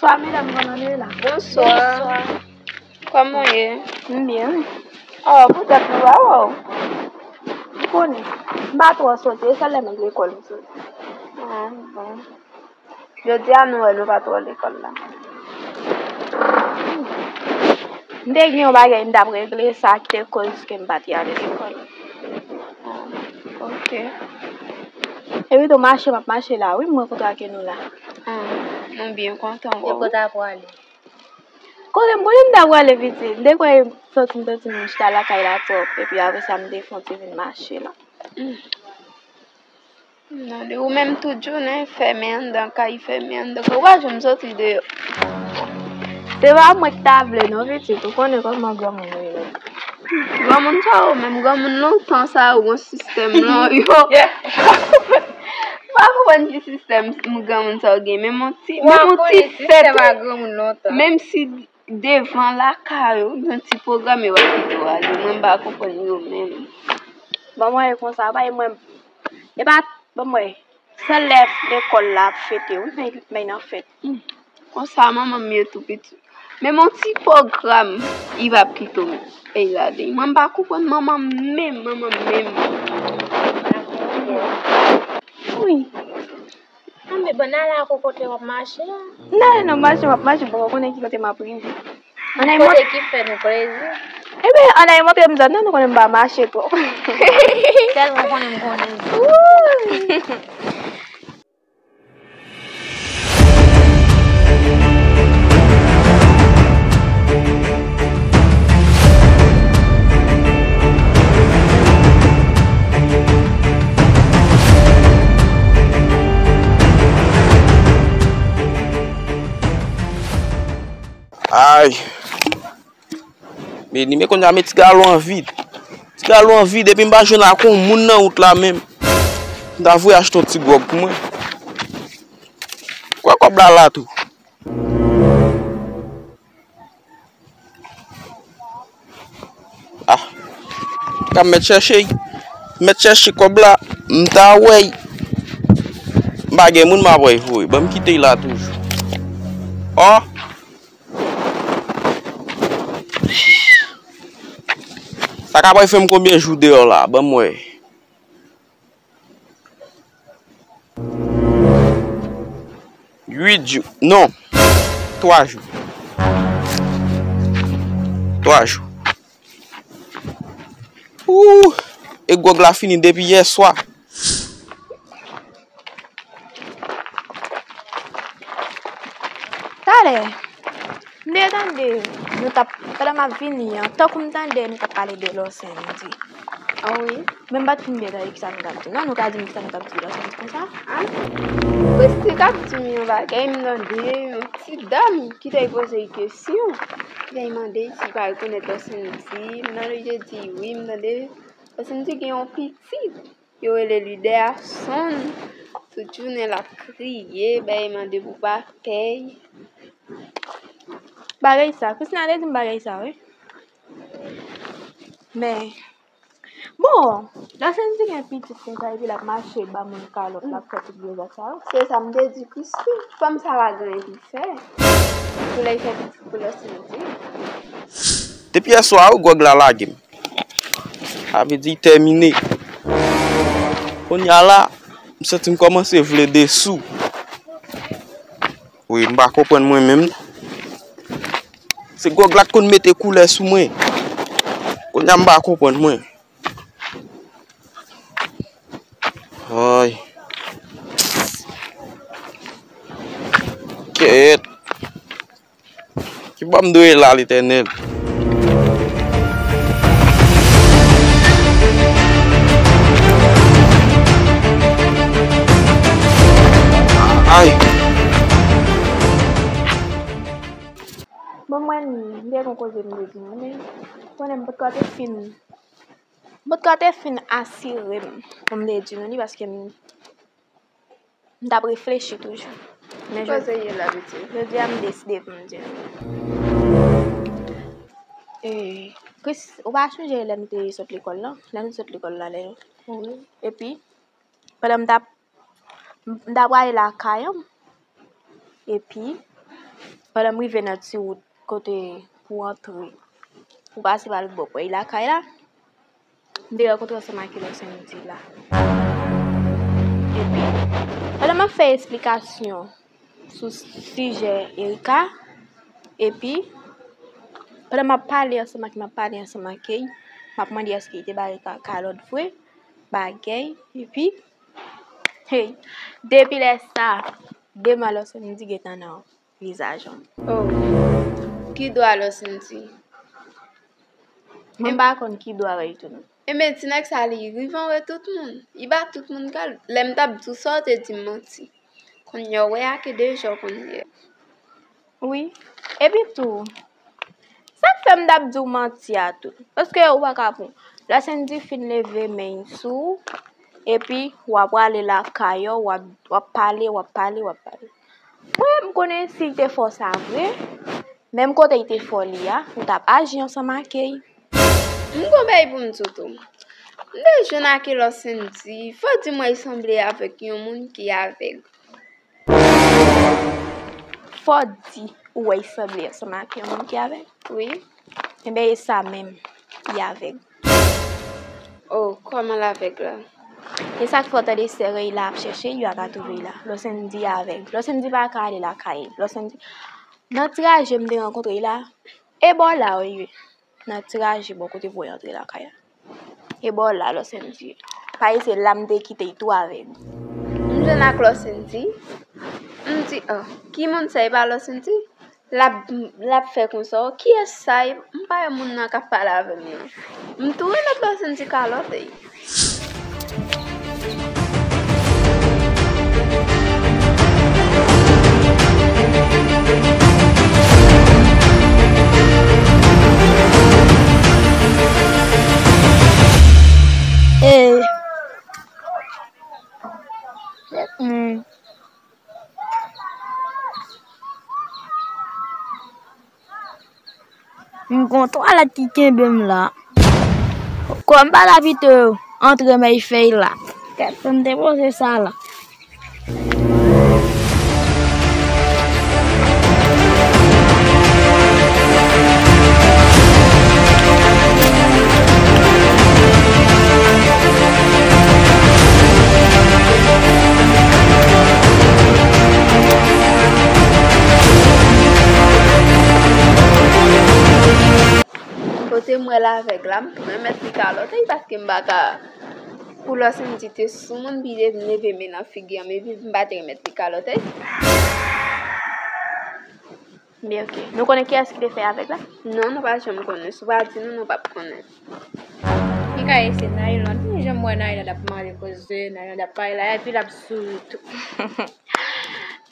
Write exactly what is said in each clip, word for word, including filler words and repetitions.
Bonswa, medam, kòman nou ye la? Bonswa. Kòman w ye? M byen, wi. Oh, poutèt nou pa wè w. M konnen. M pa twò soti, e sèl lè m ant lekòl m soti. Ah, bon. Jodi a, nou wè nou pa twò lekòl la. M te gen yon bagay m t ap regle, sa ki te koz ke m pa t ale lekòl. Ah, ok. Epi tou mache, m ap mache la, wi, m rankontre ak nou la. Ah, nou byen kontan wè w. E kote w prale? Kote m konnen m ta prale pitit. M te kwè soti m soti m chita lakay la twòp. Epi apre sa, m te fè yon ti vin mache la. Hmm. Non, li ou menm tout jounen fèmen anndan kay, fèmen anndan kay. Ou pa janm soti deyò. Se pa mwen ki ta vle non, pitit. Ou konnen kòman granmoun yo ye. Granmoun sa yo, menm granmoun lontan sa yo, gon sistèm lan yo. M pa konprann ki sistèm granmoun sa yo gen. Menm yon ti, menm yon ti fèt, menm si devan lakay ou, yon ti pwogram yo ap kite w ale. Mwen m pa konprann yo menm. Bon, mwen e konsa, pa e mwen, e pa, bon, mwen, sèl lè lekòl la ap fete, wi, men, men nan fèt. Hmm. Konsa, manman m ye tou piti. Menm yon ti pwogram, li p ap kite w peye ladan. Mwen m pa konprann manman m menm, manman m menm. Wi. Anben, bon, n al la kokote w ap mache a. N ale nan mache, m ap mache, bon, ou konnen ki kote m ap rive. Ann al montre. Kote ki fè nou plezi. Ebyen, ann al montre m zòn nan, nou konnen m pa mache twòp. Tèlman konnen m konnen zòn. Wouy! Ay. Beni, men kounye a, men ti galon an vid. Ti galon an vid, epi m pa jwenn ak yon moun nan wout la menm. M ta voye achte yon ti gwòg pou mwen. Kwè kòb la la tou. Ah. Ka m mèt chèche, mèt chèche kòb la, m ta wè. M pa gen moun m ap voye. Ban m kite l la toujou. Oh. Sa ka pral fè m konbyen jou deyò la? Ban m wè. Uit jou. Non. Twa jou. Twa jou. Ooh! E gwòg la fini depi yè swa. Talè, m te tande nou t ap, pandan m ap vini an, tankou m tande nou t ap pale de Lòsèndi. Ah wi? Men m pa t fin byen tande kisa nou t ap di. Non, nou ka di m kisa nou t ap di Lòsèndi konsa? Ah, Christy t ap di m yon bagay, m tande yon ti dam ki te poze l kesyon. Ki te mande si l pa rekonèt Lòsèndi. M tande li te di wi, m tande Lòsèndi gen yon pitit. Yo rele Lidèson. Tout jounen l ap kriye, bay mande pou pa pèy. Bagay sa, Christina te di m bagay sa, wi. Men, bon, Lòsèndi gen pitit konsa, epi l ap mache ba moun kalòt, l ap fè tout vye zak sa yo. Se sa m te di Christy, fanm sa pa gen anyen pou l fè. Pou lè l fè pitit pou Lòsèndi. Depi yè swa, wi, gwòg la lage m. Sa vle di tèmine. Kounye a la, m santi m kòmanse vle de sou. Wi, m pa konprann mwen menm. Se gwòg la k konn mete koulè sou mwen. Kounye a m pa konprann mwen. Ay. Kèt. Ki bò m dwe ye la, Letènèl? Ay! Bon, mwen, m te gen yon koze m te di nou, men konnen m potko te fin, m potko te fin asire m pou m te di nou li, paske m M t ap reflechi toujou. Men jodi, jodi a, m deside pou m di l. E, Chris, ou pa sonje lè nou te sot lekòl lan? Lè nou te sot lekòl la, lè. Wi. Epi, pandan m t ap, m t ap prale lakay an, epi, Pandan m rive nan ti wout kote pou antre, pou pase pa lòt bò pou al lakay la, m te rankontre ansanm ak Lòsendy la. Epi, pandan m ap fè esplikasyon sou sijè Erika, epi, pandan m ap pale ansanm ak, m ap pale ansanm ak li, m ap mande èske li te ba Erika kalòt vre, bagay, epi, hey, depi lè sa, de men Lòsendy gentan nan vizaj an. Oh, ki dwa Lòsendy? Mwen pa konn ki dwa yo tou non. Enben, ti nèg sa li rive anwe tout moun. Li ba tout moun kalòt. Lè m t ap di w sa, w te di m manti. Kounye a w wè a ke de jan w konn ye. Wi. Epi tou, sa k fè m t ap di w manti a tou? Paske ou pa ka pran. Lòsendy fin leve men l sou ou, epi w ap prale lakay ou, w ap, w ap pale, w ap pale, w ap pale. Mwen, m konnen si l te fè w sa vre, menm kote l te fè w li a, ou t ap aji ansanm ak li. M gon bagay pou m di w tou. M te jwenn ak Lòsendy, fò di mwen li sanble avèk yon moun ki avèg. Fò di ou wè l sanble ansanm ak yon moun ki avèg? Wi. Enben, e sa menm, li avèg. Oh, kòman l avèg la? E sa k fè w tande sè Reyla ap chèche l, yo pa ka twouve l la. Lòsendy avèg. Lòsendy pa ka ale lakay li. Lòsendy, nan traje m te rankontre l la, e bò la wi, nan traje bò kote pou y antre lakay la. E bò la, Lòsendy. Paske se la m te kite l tou avèg. M jwenn ak Lòsendy. M di, oh, ki moun sa, e pa Lòsendy? L ap, l ap fè konsa, oh, kiyès sa? M pa wè moun nan k ap pale avè m nan. M tou remèt Lòsendy kalòt li. Ee. Mm. M gon twalèt ki kenbe m la. Kòm m pa t abitye antre mèy fèy la. Kèt, fò m depoze sa la. Kote m wè l avèg la, m tou remèt li kalòt li, paske m pa ka, pou Lòsendy te sou moun, pi de m leve men nan figi an, men m pa te remèt li kalòt li. Men oke. Nou konnen kiyès ki te fè avèg la? Non, nou pa janm konnen. Si w pa di nou, nou p ap konnen. Li ka ese Nayland. Wi, jan m wè Nayland ap mande koze, Nayland ap pale la, epi l ap souri tou.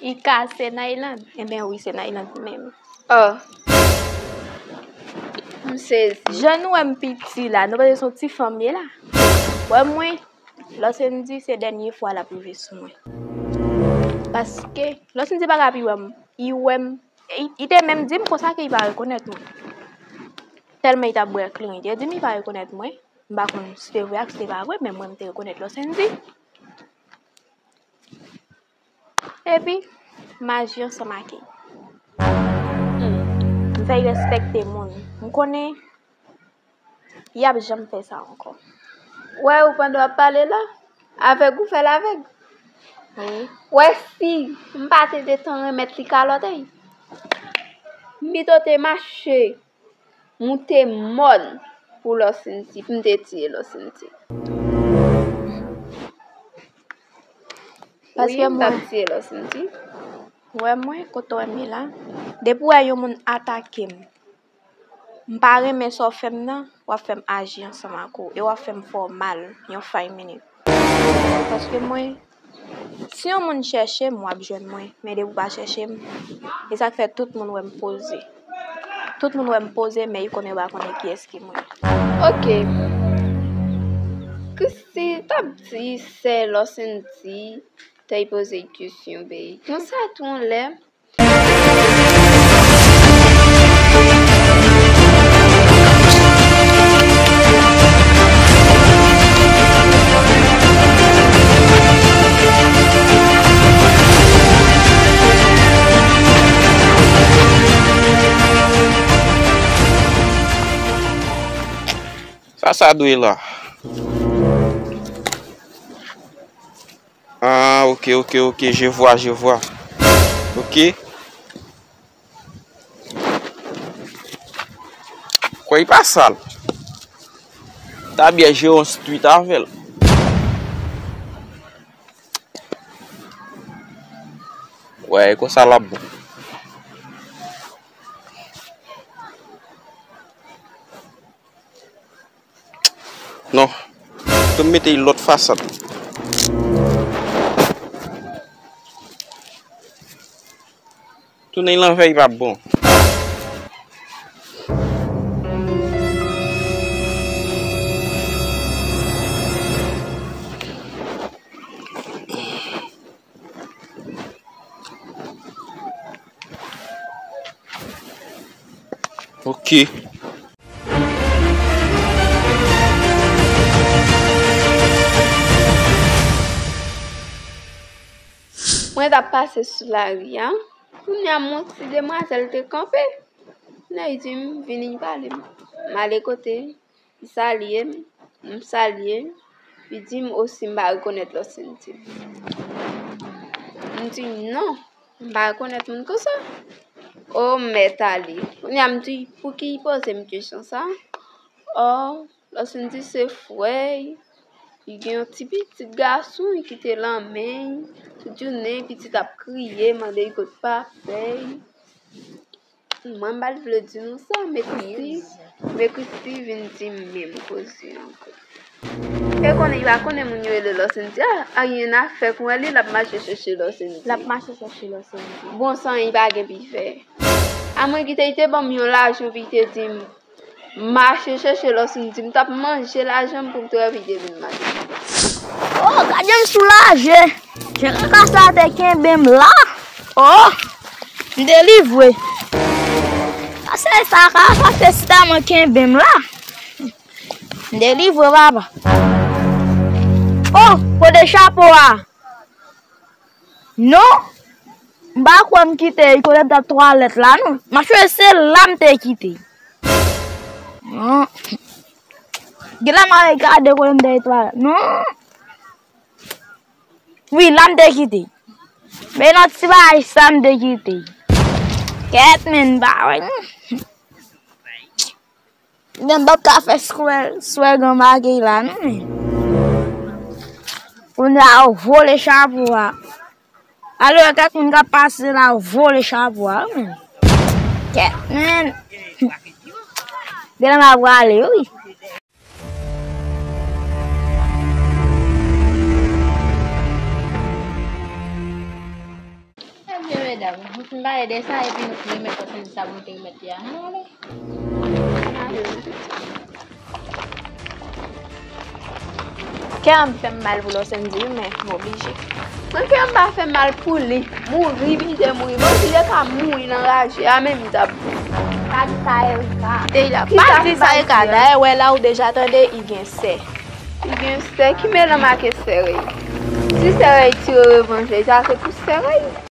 Li ka se Nayland. Enben wi, se Nayland menm. Oh. M sezi. Jan nou wè m piti la, nou panse se yon ti fanm ye la? Wè mwen, Lòsendy se dènye fwa l ap rive sou mwen. Paske Lòsendy pa ka pi wè m. Li wè m. Li, li te menm di m konsa ke li pa rekonèt mwen. Tèlman li t ap bwè kleren, li te di m li pa rekonèt mwen. M pa konn si se vre ak si se pa vre, men mwen m te rekonèt Lòsendy. Epi, m aji ansanm ak li. M fè l respekte moun. M konnen y ap janm fè sa ankò. Wè ou pandan w ap pale la, avèg ou fè l avèg. Wi. Wè si m pa te detan remèt li kalòt li, m pito te mache moute mòn pou Lòsendy, pou m te tiye Lòsendy. Paske wi, m t ap mwen tiye Lòsendy. Wè mwen, kote w wè m ye la. Depi w wè yon moun atake m, m pa renmen sa w fè m nan, w ap fè m aji ansanm ak ou, e w ap fè m fè w mal yon five minute. Paske mwen, si yon moun chèche m, w ap jwenn mwen, men depi w pa chèche m, e sa k fè tout moun wè m poze. Tout moun wè m poze, men yo konnen yo pa konnen kiyès ki mwen. Oke. Christy t ap di sè Lòsendy te poze l kesyon, bèy. Konsa tou yon lè, Sa sa dwe la. Ah, ok, ok, ok, je vois, je vois. Ok. Kwè li pa sal. Ta byen jere yon street avè l. Wè, e konsa l ap bon. Non. Tou m mete l lòt fasad. Tounen l anvè, li p ap bon. Ok. Mwen t ap pase sou lari a. Kounye a, m wè yon ti demwazèl te kanpe. Nèg di m, "Vini pale m." M ale kote l. Li salye m, m salye l. Li di m osi m pa rekonèt Lòsenti. M di, "Non, m pa rekonèt moun konsa." O, m mèt ale. Kounye a, m di, "Pouki li poze m kesyon sa a?" O, Lòsenti se frè l. Li gen yon ti pitit gason, li kite l nan men l. Tout jounen, pitit ap kriye, mande l kot papè l. Mwen, m pa t vle di nou sa, men Christy, men Christy vin di m menm koze ankò. E konnen, li pa konnen moun yo rele Lòsenti a, a rien à faire, kon wè li, l ap mache chèche Lòsenti. L ap mache chèche Lòsenti. Bon, san li pa gen pi fè. A mwen kite, li te ban m yon lajan, pi li te di m, "Mache chèche Lòsenti." M t ap manje lajan m pou m te wè, pi li te vin mache. Oh, gade m soulaje. Jan kaka sa te kenbe m la. Oh, m delivre. Sa se sa ka fè si ta mwen kenbe m la. M delivre, papa. Oh, kote chapo a? Non. M pa kwè m kite l kote m t ap twalèt la, non. M ap chwazi se la m te kite l. Non. Gen la m al gade kote m te twalèt. Non. Wi, la m te kite. Men nan ti bagay sa m te kite. Kèt, men, m pa wè, non. Men m p ap ka fè swè, swè gran bagay la, non, men. Kounye a, yo vole chapo a. Alò, kèk moun k ap pase la, yo vole chapo a, men. Kèt, men. Gen la m ap prale, wi. Ebyen, medam, nou fin pale de sa, epi nou fin remèt Lòsenti sa pou nou te remèt li a. Ann ale. Kè m fè m mal pou Lòsenti, wi, men m oblije. Mwen, kè m pa fè mal pou li. Mouri, bizè mouri. Bon, si li te ka mouri nan raje a, men m t ap. Pa di sa, Erika. Te la, pa di sa, Erika. Dayè, wè la, ou deja tande, li gen sè. Li gen sè, ki melanm ak sè Rey? Si sè Rey tire revanj li, sa se pou sè Rey.